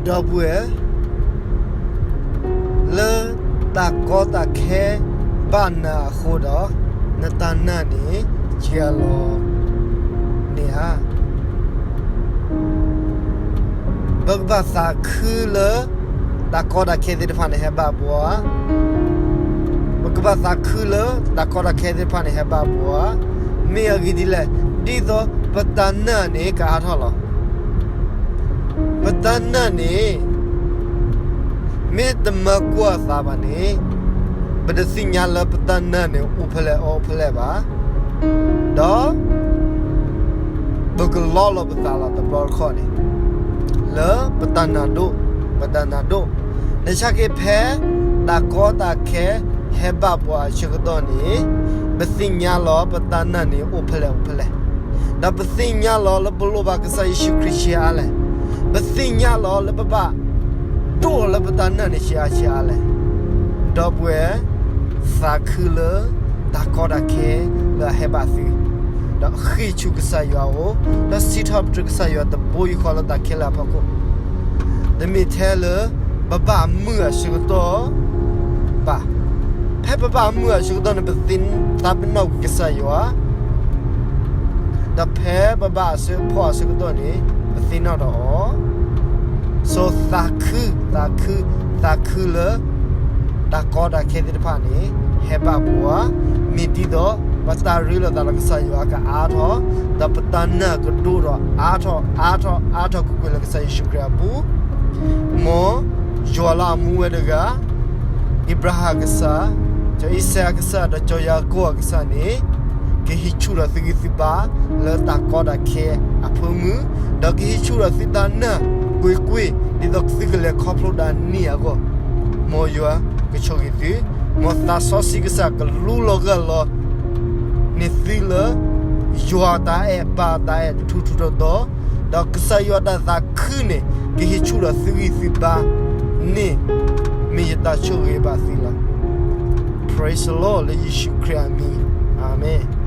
ဒီပုၢ်ဝဲၢ်, လၢတၢ်ကီတၢ်ခဲဘၣ်နၤအဃိဒီး, နတၢ်နာ်န့ၣ် က့ၤအလီၤန့ၣ်ဧါ. ပကဘၣ်သးခုလၢ တၢ်ကီတၢ်ခဲသ့ၣ်တဖၣ်န့ၣ်ဟဲဘၣ်ပှၤ, ပကဘၣ်သးခုလၢတၢ်ကီတၢ်ခဲသ့ၣ်တဖၣ်န့ၣ်ဟဲဘၣ်ပှၤ, မ့ၢ်အဂ့ၢ်ဒ်လဲၣ်, ဒ်သိးပတၢ်နာ်န့ၣ်ကအါထီၣ်လီၤ. ပတၢ်နာ်န့ၣ် မ့ၢ်တမၤကွၢ်အသးဘၣ်န့ၣ်, ပတသ့ၣ်ညါလၢပတၢ်နာ်န့ၣ်အိၣ်ဖဲလဲၣ်အီဖဲလဲၣ်ဘၣ်. ဒီး ပကလီလီၤပသးလီၤတဘျီတခီၣ်န့ၣ် လၢပတၢ်နာ်ဒိၣ်, ပတၢ်နာ်ဒိၣ်. နဆါက့ၤဖဲ တၢ်ကီတၢ်ခဲဟဲဘၣ်ပှၤအဆၢကတီၢ်န့ၣ်, ပသ့ၣ်ညါလီၤပတၢ်နာ်န့ၣ်အိၣ်ဖဲလဲၣ်အိၣ်ဖဲလဲၣ်. ဒီးပသ့ၣ်ညါလီၤလၢပလိၣ်ဘၣ်ကစၢ်ယ့ၣ်ၡူးခရံာ်ဆံးအါလဲၣ်. ပသ့ၣ်ညါလီၤလၢပဘၣ်ဒိၣ်လၢပတၢ်နာ်န့ၣ်ဆံးအါဆံးအါလဲၣ်. ဒီပုၢ်ဝဲၢ်, သးခုလၢတၢ်ကီတၢ်ခဲလၢအဟဲဘၣ်သု, ဒီးဃ့ၢ်ဆူကစၢ်ယွၤအအိၣ်, ဒီးစံးထီၣ်ပတြၢၤကစၢ်ယွၤတဘိယူၢ်ဃီလၢတၢ်ခဲလၢာ်အဖီခိၣ်, တမ့ၢ်ထဲလၢပဘၣ်မုာ်အဆၢကတီၢ်ဘၣ်. ဖဲပဘၣ်မုာ်အဆၢကတီၢ်န့ၣ် ပသ့ၣ်နီၣ်က့ၤကစၢ်ယွၤ, ဒီးဖဲပဘၣ်အစၢဖှီၣ်အဆၢကတီၢ်န့ၣ် ပသ့ၣ်နီၣ်ဒီးအီၤ. ဆိသးခု, သးခု, သးခုလၢ တၢ်ကီတၢ်ခဲသ့ၣ်တဖၣ်န့ၣ် ဟဲဘၣ်ပှၤ, မ့ၢ်ဒ်သိး ပတၢ်ရ့လိာ်သးလၢကစၢ်ယွၤကအါထီၣ်, ဒီးပတၢ်နာ်ကဒိၣ်ထီၣ်အါထီၣ်အါထီၣ်အါထီၣ်ကွ့ၢ်ကွ့ၢ်လၢကစၢ်ယ့ၣ်ၡူးခရံာ်အပူၤ, မ်ယွၤလၢအမူဝဲတဂၤ, အ့ဘြၤဟၣ်ကစၢ်, စီၤအံၣ်စၢးအကစၢ်, ဒီးစီၤယၤကိာ်အကစၢ်န့ၣ် ကဟ့ၣ်ဆူၣ်ထီၣ်သုဂံၢ်သုဘါလၢတၢ်ကီတၢ်ခဲအဖၢမုၢ်, ဒီးကဟ့ၣ်ဆူၣ်ထီၣ်သုတၢ်နာ်ကွ့ၢ်ကွ့ၢ် ဒ်သိးသုကလဲၤခီဖျိဒၣ်န့ၢ်အဂီၢ်, မ်ယွၤကဆိၣ်ဂ့ၤသု, မ်သးစီဆှံကစၢ်ကလူလီၤဂၢ်လီၤ န့ၢ်သုလၢ ယွၤတၢ်အဲၣ်ပၢ်တၢ်အဲၣ်တထူထူတီတီ, ဒီးကစၢ်ယွၤတၢ်သးခုန့ၣ် ကဟ့ၣ်ဆူၣ်ထီၣ်သုဂံၢ်သုဘါန့ၣ်, မ့ၢ်ယတၢ်ဆိၣ်ဂ့ၤဘၣ်သုလီၤ. Praise the Lord လၢယ့ၣ်ၡူးခရံာ်အမံၤ, အၤမ့ၣ်.